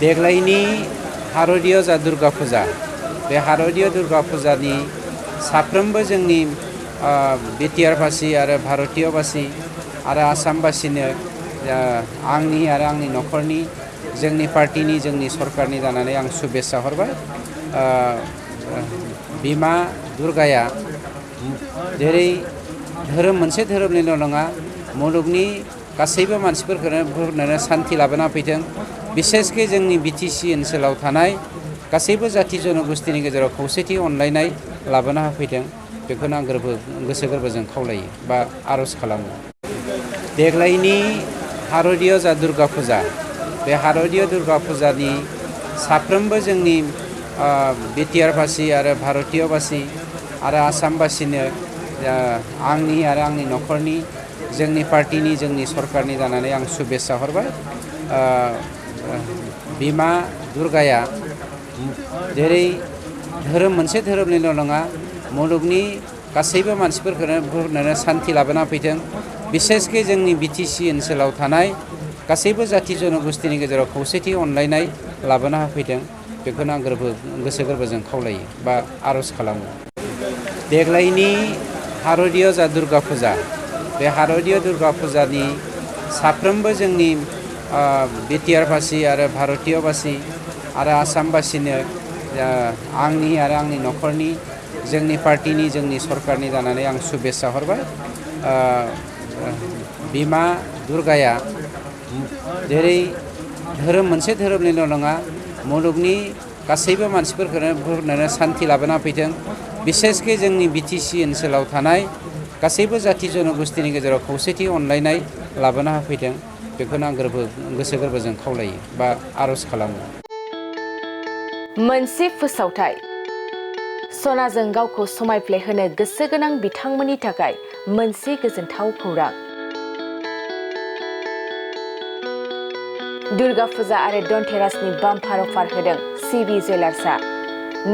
देग्लायनि हार'दिय जा दुर्गा फुजा बे हार'दिय दुर्गा फुजानि साफ्रोमबो जोंनि बिटिआरबासि आरो भारतीयबासि आरो आसामबासिनो आंनि आरो आंनि न'खरनि जोंनि पार्टिनि जोंनि सरकारनि जानानै आं शुभेच्छा हरबाय। बिमा दुर्गाया जेरै मोनसे धोरोमनिल' नङा मुलुगनि गासैबो मानसिफोरखौनो सान्थि लाबोना फैथों। बिसेसके जोंनि बिटिसि ओनसोलाव थानाय गासैबो जाथि जन'गोष्ठीनि गेजेराव खौसेथि अनलायनाय लाबोना होफैथों। बेखौनो आं गोसो गोरबोजों खावलायो बा आर'ज खालामो। देग्लायनि हार'दिय जा दुर्गा फुजा बे हार'दिय दुर्गा फुजानि साफ्रोमबो जोंनि बिटिआरबासि आरो भारतीयबासि आरो आसामबासिनो आंनि आरो आंनि न'खरनि जोंनि पार्टिनि जोंनि सरकारनि जानानै आं शुभेच्छा हरबाय। बिमा दुर्गाया जेरै मोनसे धोरोमनिल' नङा मुलुगनि गासैबो मानसिफोरखौनो सान्थि लाबोना फैथों। बिसेसके जोंनि बिटिसि ओनसोलाव थानाय गासैबो जाथि जन'गोष्ठीनि गेजेराव खौसेथि अनलायनाय लाबोना होफैथों। बेखौनो आं गोसो गोरबोजों खावलायो बा आर'ज खालामो। देग्लायनि हार'दिय जा दुर्गा फुजा बे हार'दिय दुर्गा फुजानि साफ्रोमबो जोंनि बिटिआरबासि आरो भारतीयबासि आरो आसामबासिनो आंनि आरो आंनि न'खरनि जोंनि पार्टिनि जोंनि सरकारनि जानानै आं शुभेच्छा हरबाय। बिमा दुर्गाया जेरै मोनसे धोरोमनिल' नङा मुलुगनि गासैबो मानसिफोरखौनो सान्थि लाबोना फैथों। बिसेसके जोंनि बिटिसि ओनसोलाव थानाय गासैबो जाथि जन'गोष्ठीनि गेजेराव खौसेथि अनलायनाय लाबोना होफैथों। बेखौनो आं गोसो गोरबोजों खावलायो बा आर'ज खालामो। मोनसे फोसावथाय सनाजों गावखौ समायफ्लेहोनो गोसो गोनां बिथांमोननि थाखाय मोनसे गोजोनथाव खौरां। दुर्गा फुजा आरो धनतेरासनि बाम्पार अफार होदों सिबि जुवेलार्सआ।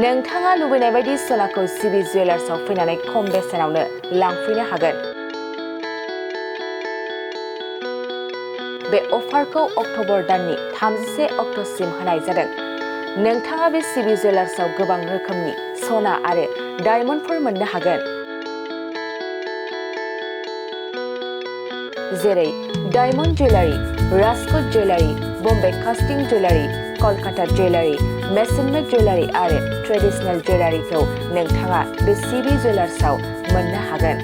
नोंथाङा लुबैनाय बायदि सनाखौ सिबि जुवेलार्सआव फैनानै खम बेसेनावनो लांफैनो हागोन। बे अफारखौ अक्ट'बर दाननि 31 अक्ट'सिम होनाय जादों। नोंथाङा बे सिबि जुवेलार्सआव गोबां रोखोमनि सना आरो डायमन्डफोर मोननो हागोन। जेरै diamond jewellery, Rajkot jewellery, Bombay कास्टिं जुवेलारि, कलकाता जुवेलारि, मेसनमेड जुवेलारि आरो ट्रेडिशनेल जुवेलारिखौ नोंथाङा बे सिबि जुवेलार्सआव मोननो हागोन।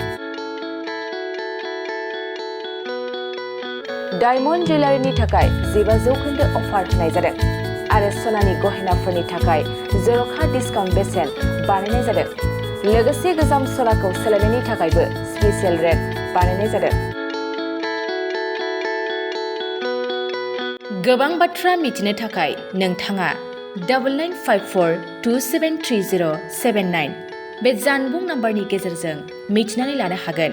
डायमन्ड जुवेलारिनि थाखाय 15% अफार होनाय जादों आरो सनानि गहेनाफोरनि थाखाय जर'खा डिसकाउन्ट बेसेन बानायनाय जादों। लोगोसे गोजाम सनाखौ सोलायनायनि थाखायबो स्पेसियेल रेट बानायनाय जादों। गोबां बाथ्रा मिथिनो थाखाय नोंथाङा 9954273079 बे जानबुं नाम्बारनि गेजेरजों मिथिनानै लानो हागोन।